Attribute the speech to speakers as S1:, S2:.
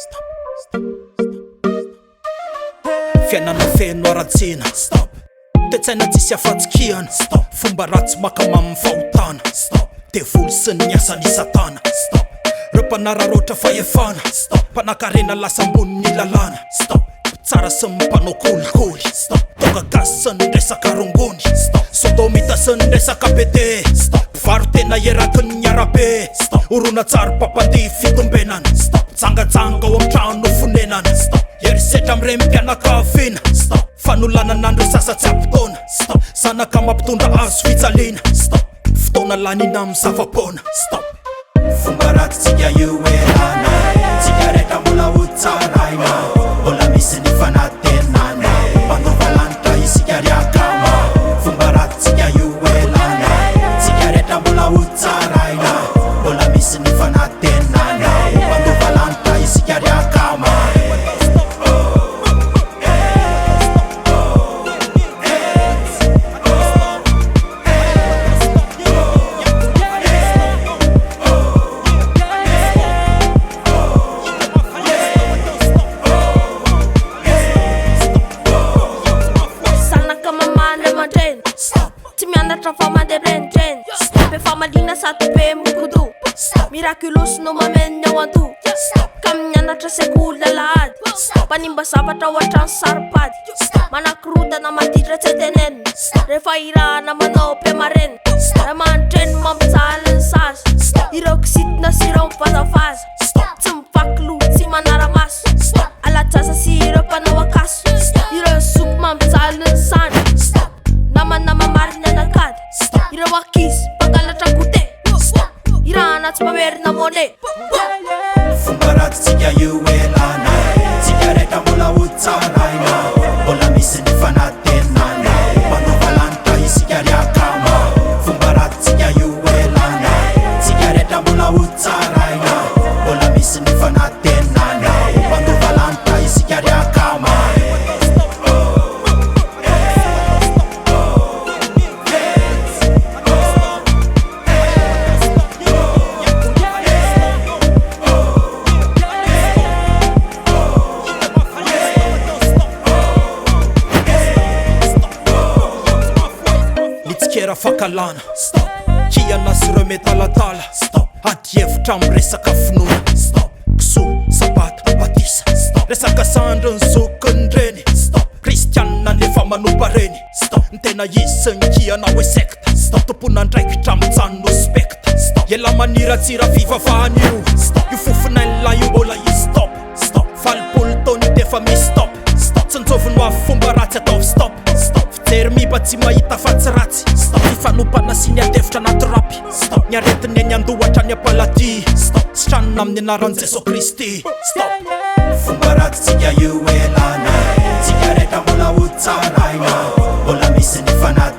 S1: Stop Stop Stop Fiainana feno haratsiana. Stop Toe-tsaina tsisy afa-tsy kihana. Stop Fomba ratsy maka mamin'ny fahotana. Stop Devoly sy ny asan'i satana. Stop Reo mpanararaotra fahefana. Stop Mpanakarena lasa ambonin'ny lalàna. Stop Mpitsara sy ny mpanao kolikoly. Stop Toaka gasy sy ny resaka rongony. Stop Sodomita sy ny resaka PD. Stop Mpivaro-tena eraky ny arabe. Stop Horonantsary mpampandihy fitombenana. Stop Mpijangajanga ao amin'ny trano fonenana. Stop Herisetra amin'ny renim-pianakaviana. Stop Fanolanana an'ireo zaza tsy ampy taona. Stop Zanaka mampitondra hazo fijaliana. Stop Fotoana laniana amin'ny zava-poana. Stop. Fomba ratsy tsika io elana. Tsika rehetra mbola ho tsaraina. Mbola misy ny fanantenana. Mpandova lanitra isika ry akama. Fomba ratsy tsika io elana. Tsika rehetra mbola ho tsaraina. Mbola misy ny fanantenana. Mpandova lanitra isika ry akama.
S2: Zanaka mamaly ray aman-dreny. Tsy mianatra fa mandeha mirenireny. Be famaliana sady be mikodo. Miraculous no mameno ny ao an-doha. Ka mianatra sekoly alahady. Mpanimba zavatra ohatran'ny saro-pady. Manakorontana maditra tsy hay tenenina. Rehefa irahana manao be marenina. Ray aman-dreny mampijaly ny zaza. Ireo kizitina sy ireo mivazavaza. Tsy mivaky loha tsy manara-maso. Alajaza sy ireo mpanao ankaso. Ireo zoky mampijaly ny zandry. Namana mamarina anakady. Ireo ankizy mpangalatra goûter. Irahana tsy mamerina monnaie.
S1: Fomba ratsy tsika io elana. Tsika rehetra mbola ho tsaraina. Mbola misy ny fanantenana. Mpandova lanitra isika ry akama. Fomba ratsy tsika io elana. Tsika rehetra mbola ho tsaraina. Mbola misy ny fanantenana. Mpandova lanitra isika ry akama. Ny tsikera fankahalana. Stop. Kiana sy ireo metalatala. Stop. Ady hevitra amin'ny resaka finoana. Stop. Kisoa, sabata, batisa. Stop. Resaka sandry ny zokiny reny. Stop. Kristianina nefa manompa reny. Stop. Ny tena izy sy ny kiana hoe sekta. Stop. Tompon'andraikitra mijanona ho spekta. Stop. Ela maniratsira fivavahana io. Stop. Io fofon'ain'lah io mbola i stop. Stop. 80 taona io defa misy stop. Stop. Tsinjovy no avy fomba ratsy ataovy stop. Stop. Fijery miiba tsy mahita fa tsy ratsy. Stop. Fifanompana sy ny ady hevitra anaty rap. Stop. Ny aretina eny an-doha hatrany am-paladia. Stop. Sitranina amin'ny anaran'i Jesoa Kristy. Stop. Fomba ratsy tsika io elana. Tsika rehetra mbola ho tsaraina. Mbola misy ny fanantenana.